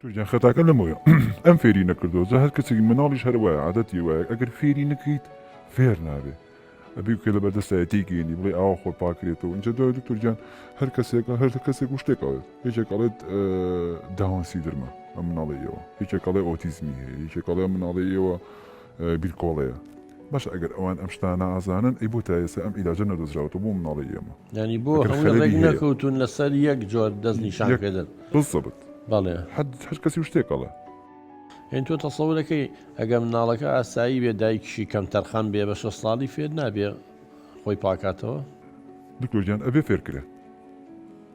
دکتۆر گیان خەتاکە لەمەوەیە ئەم فێری نەکردووە جا هەر کەسێکی مناڵیش هەر وایە عادەتی وایە ئەگەر فێری نەکەیت فێر نابێ ئەبی کە لەبەر دەستایە تێیگەیەنی بڵێ ئاوا خۆت پاکرێتەوە اینجا دوای دکتۆر گیان هەر کەسێک هەر کەسێک و شتێک ئەڵێت یەکێک ئەڵێت داون سیدرمە ئەم مناڵی ئێوە یەکێک ئەڵێ ئۆتیزمی هەیە یەکێک ئەڵێ مناڵی ئێوە بیرکۆڵەیە باشە ئەگەر ئەوان ئەم شتانە ئازانن ئەی بۆ تا ئێستا ئەم عیلاجە نەدۆزراوەتەوە بۆ مناڵی ئێمە یانی بۆ هەمووی ڕێک نەکەوتون لەسەر یەک جۆر دەست نیشان کردن بالضبط بەڵێ حد هەر کەسی و شتێک ئەڵێ یانی تۆ تەسەورەکەی ئەگەر مناڵەکە ئاسایی بێ دایکیشی کەم تەرخەم بێ بە شەش ساڵی فێر نابێ خۆی پاکاتەوە؟ دکتۆر گیان ئەبێ فێر کرێ.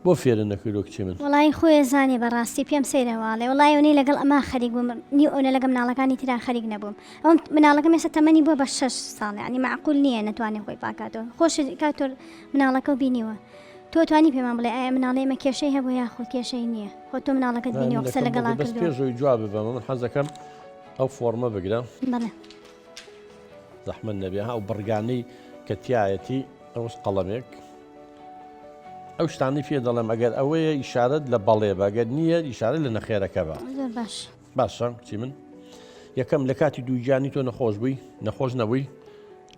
بۆ فێرت نەکردوە کچی من؟ وەڵایی خۆی ئەزانێ بەڕاستی پێم سەیرە واڵێ وەڵایی ئەونەی لەگەڵ ئەما خەریک بووم نیو ئەونە لەگە مناڵەکانی ترا خەریک نەبووم ئەوم مناڵەکەم ئێستا تەمەنی بووە بە شەش ساڵ یانی مەعقول نییە نەتوانێ خۆی پاکاتەوە خۆشت کاک تۆر مناڵەکەو بینیوە تۆ توانی پێمان بڵێ ئایا مناڵی ئێمە کێشەی هەبوو یاخود کێشەی نییە خۆ تۆ مناڵەکەت بینیوە قسە لەگەڵا بەس کردووە پێش ئەوەی جواب ببەمە من حەزەکەم ئەو فۆڕمە بگرە بەڵێ زەحمەت نەبێ ها ئەو بڕگانەی کە تایەتی ئەوەش قەڵەمێک ئەو شتانەی پێ دەڵێم ئەگەر ئەوەیە ئیشارەت لە بەڵێ بە گەر نییە ئیشارە لە نەخێرەکە بە زۆر باش باشە کچی من یەکەم لە کاتی دووگیانی تۆ نەخۆش بووی نەخۆش نەبووی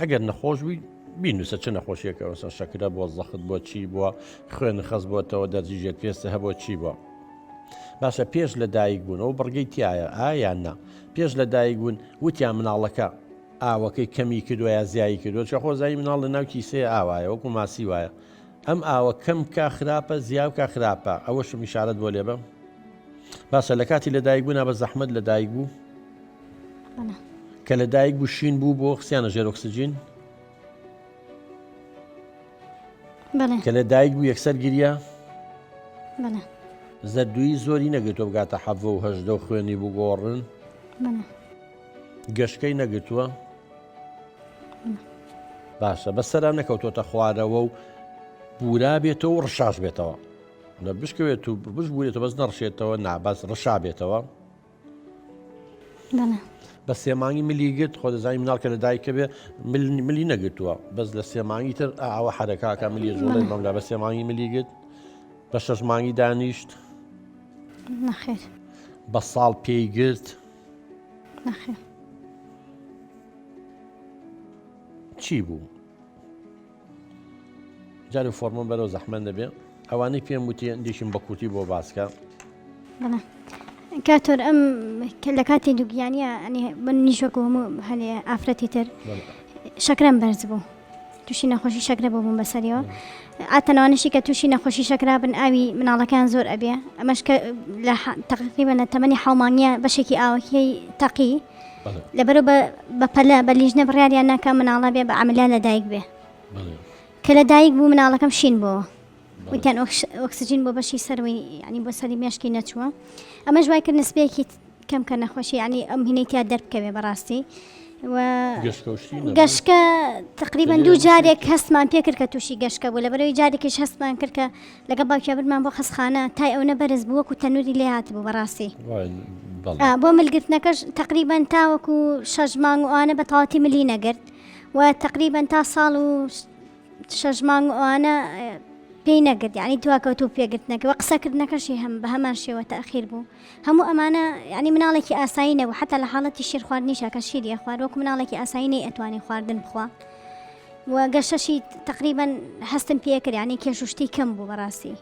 ئەگەر نەخۆش بووی بینوسە چ نەخۆشیەکە وەسە شەکرە بۆ زەخت بۆ چی بووە خوێن خەست بۆتەوە دەرزی ژێر پێستە هەبووە چی بووە باشە پێش لە دایک بوون ئەو بڕگەی تایە ئایان نا پێش لە دایک بوون وتیان مناڵەکە ئاوەکەی کەمی کردووە یا زیایی کردووە چە خۆزایی مناڵ لە ناو کیسەیە ئاوایە وەکو ماسی وایە ئەم ئاوە کەم کا خراپە زیاو کا خراپە ئەوەشم ئیشارەت بۆ لێبە باشە لە کاتی لەدایک بوونا بە زەحمەت لەدایک بوو کە لەدایک بوو شین بوو بۆ خسیانە ژێر ئۆکسجین کە لە دایک بوو یەکسەر گریا زەردووی زۆری نەگرتووە بگاتە حەڤە و هەژدە و خوێنی بگۆڕن گەشکەی نەگرتووە باشە بەسەرا نەکەوتۆتە خوارەوە و بورا بێتەوە و ڕشاش بێتەوە لە بشکەوێت و بش بورێتەوە بەس نەڕشێتەوە ناباز ڕشا بێتەوە بە سێمانگی ملی گرت خۆ دەزانی مناڵ کە لە دایکە بێ ملی نەگرتووە بەس لە سێمانگی تر ئاوە حرەکەکە ملی جوڵێ مەملا بە سێمانگی ملی گرت بە شەش مانگی دانیشت نەخێر بە ساڵ پێی گرت نەخێر چی بوو جارێ فۆرمم بەرەو زەحمەت نەبێ ئەوانەی پێم وتی هەندێکیم بە کورتی بۆ باسکە. بەڵێ کاتۆر ئەم لە کاتی دووگیانیە ئەنی من نیش وەکو هەموو هەنێ ئافرەتی تر شەکرەم بەرز بوو تووشی نەخۆشی شەکرە بوو بووم بەسەریەوە ئاتەنەوانشی کە تووشی نەخۆشی شەکرا بن ئاوی مناڵەکان زۆر ئەبێ ئەمەش کە لە تقریبا لە تەمەنی حەومانیە بەشێکی ئاوەکەی تەقی لەبەرو بە پەلە بە لیژنە بڕیاریان ناکە مناڵە بێ بە عملیان لە دایک بێ کە لە دایک بوو مناڵەکەم شین بۆوە وتیان ئۆکسجین بۆ بەشی سەروی ینی بۆ سەری مێشکی نەچووە ئەمەش وای کرد نسبەیەکی کەم کە نەخۆشی ینی ئەم هینەی تیا دەربکەوێ بەڕاستی گەشکە تقریبا دوو جارێک هەستمان پێکرد کە تووشی گەشکە بوو لە بەرەوەی جارێکیش هەستمان کرد کە لەگەڵ باوکیا بردمان بۆ خەستخانە تای ئەونە بەرز بوو وەکو تەنوری لێ هاتبوو بەڕاستی بۆ ملگرتنەکەش تقریبا تاوەکو شەش مانگ و ئەوانە بە تەواوەتی ملی نەگرت و تقریبا تا ساڵ و شەش مانگ و ئەوانە پێی نەگرت یعنی دواکەوتو پێگرتنەکە و قسەکردنەکەشی هەم بە هەمان شێوە تاخیر بوو هەموو ئەمانە یعنی مناڵێکی ئاسایی نەبوو حتا لە حاڵەتی شیر خواردنیشا کە شیری ئەخوارد وەکو مناڵێکی ئاسایی نەی ئەتوانی خواردن بخوا و گەشەشی تقریبا هەستم پێکرد یعنی کێش و شتی کەم بوو بەڕاستی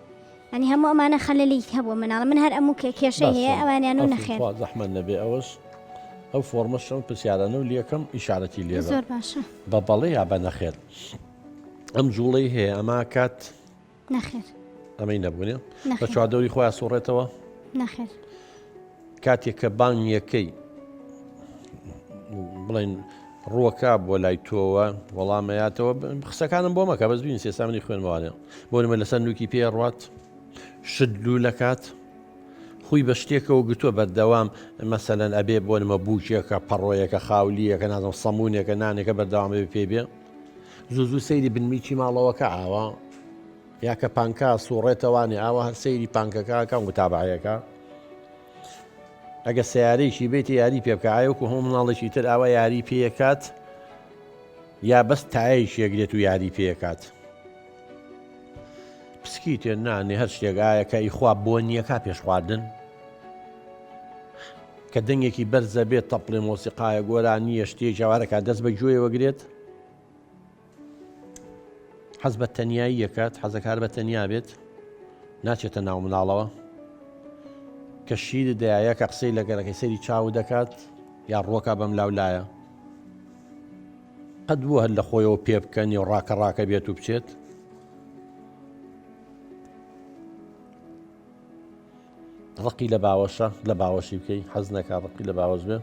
یعنی هەموو ئەمانە خەلەلی هەبوو مناڵ من هەر ئەموو کە کێشەی هەیە ئەوانیان و نەخێر زەحمەت نەبێ ئەوەش ئەو فۆرمەش ئەم پرسیارانە و لەکەم ئیشارەتی لێ زۆر باشە بە بەڵێ یا بە نەخێر ئەم جوڵەی هەیە ئەما کات نەخێر ئەمەی نەبوونێ بە چواردەوری خۆیان سوڕێتەوە نەخێر کاتێک کە بانگیەکەی بڵێن ڕوەکە بۆ لای تۆوە وەڵامەیاتەوە قسەکانم بۆ مەکە بەس بین سێسامنی خوێنمەوانێ بۆ نمە لەسەر نوکی پێ ڕات شت دوو لە کات خوی بە شتێکەوە گرتووە بەردەوام مەسەلەن ئەبێ بۆ نمە بووکێکە پەڕۆیەکە خاولیەکە نازم سەمونێکە نانێکە بەردەوام بێ پێ بێ زوو زوو سەیری بنمیچی ماڵەوەکە ئاوا یا کە پانکا سوڕێتەوانێ ئاوا هەر سەیری پانکەکە ئەکا متابعەیەکە ئەگە سیارەیەکی بێت یاری پێ بکە ئایا وەکو هەموو مناڵێکی تر ئاوا یاری پێکات یا بەس تایەکی یەگرێت و یاری پێکات پسکی تێ نانێ هەر شتێک ئایا کە ئیخوا بۆ نییەکا پێش خواردن؟ کە دەنگێکی بەرزە بێت تەپڵێ مۆسیقایە گۆرانییە شتێکی ئاوارەکە دەست بە گوێیەوە گرێت حەز بە تەنیایی یەکات حەزەکار بە تەنیا بێت ناچێتە ناو مناڵەوە کە شیر دایە کە قسەی لەگەرەکەی سەری چاو دەکات یا ڕۆکە بەم لاولایە قەت بووە هەر لە خۆیەوە پێ بکەنی و ڕاکە ڕاکە بێت و بچێت؟ ڕقی لە باوەشە لە باوەشی بکەی حەز نەکا ڕقی لە باوەش بێ.